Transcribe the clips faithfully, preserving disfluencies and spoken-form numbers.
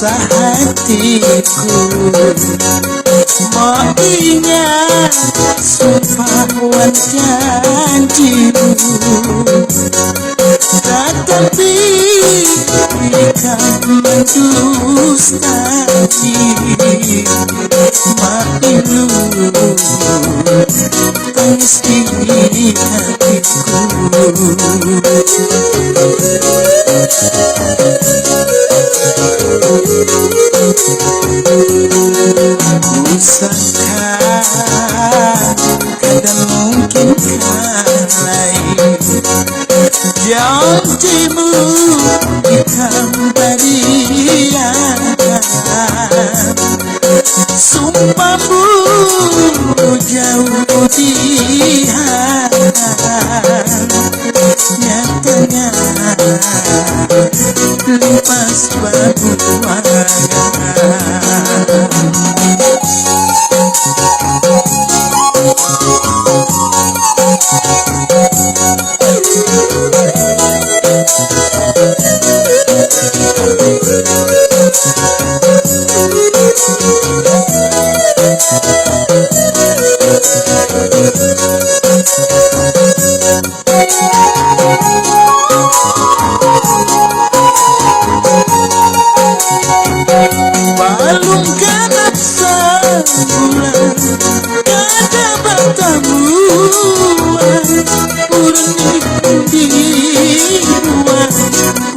hatiku, mau ingat sumpah wan janjimu, tatapi ikam mendustai. Mailu tangis di hatiku. Kusangka kada mungkin kalai janjimu ikam bariakan. Sumpahmu jauh di hati, nyatanya lipas babuangan. Balum ganap sabulan kada batamuan, urun dibuang,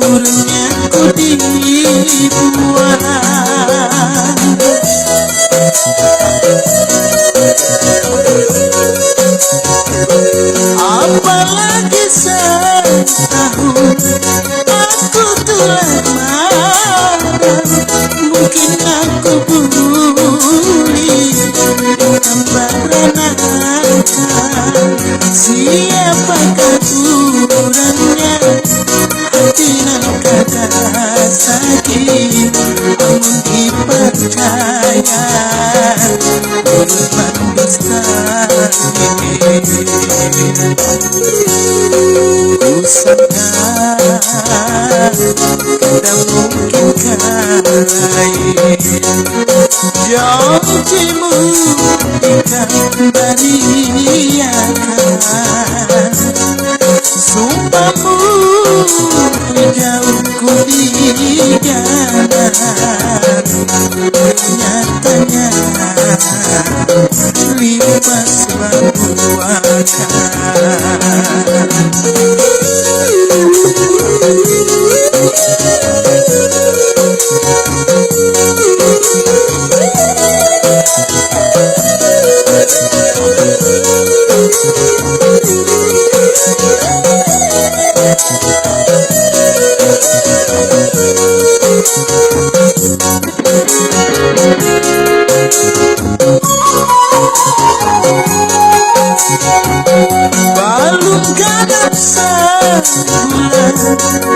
urunnya ku dibuang. Apalagi setahun aku telah marah, mungkin aku buli tambah beranak. Siapakah urangnya? Hati nang kada sakit amun dipercaya, urut mandustai. Kusangka kada mungkin kalai janjimu ikam bariakan. Sumpahmu jauh ku dijalan, nyatanya lipas babuangan. Balum ganap sabulan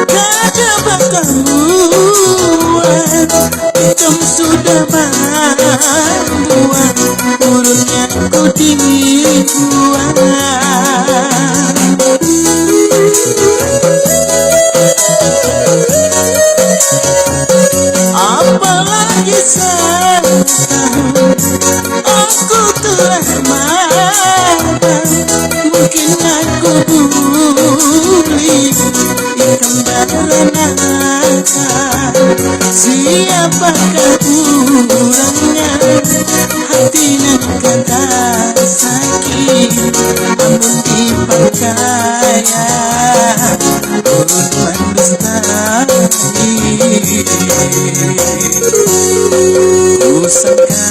kada batamuan, ikam sudah mambuang, urunnya ku dibuang. Apalagi setahun aku telah marah, mungkin aku buli ikam baranakan. Siapakah urangnya? Hati nang kada sakit amun dipercaya, urut mandustai. Kusangka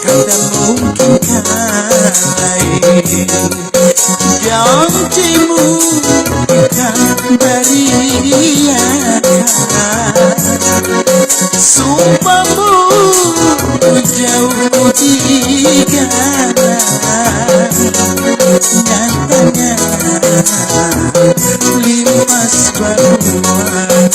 kada mungkin kalai janjimu ikam bariakan. Sumpahmu jauh digalang, nyatanya lipas babuangan.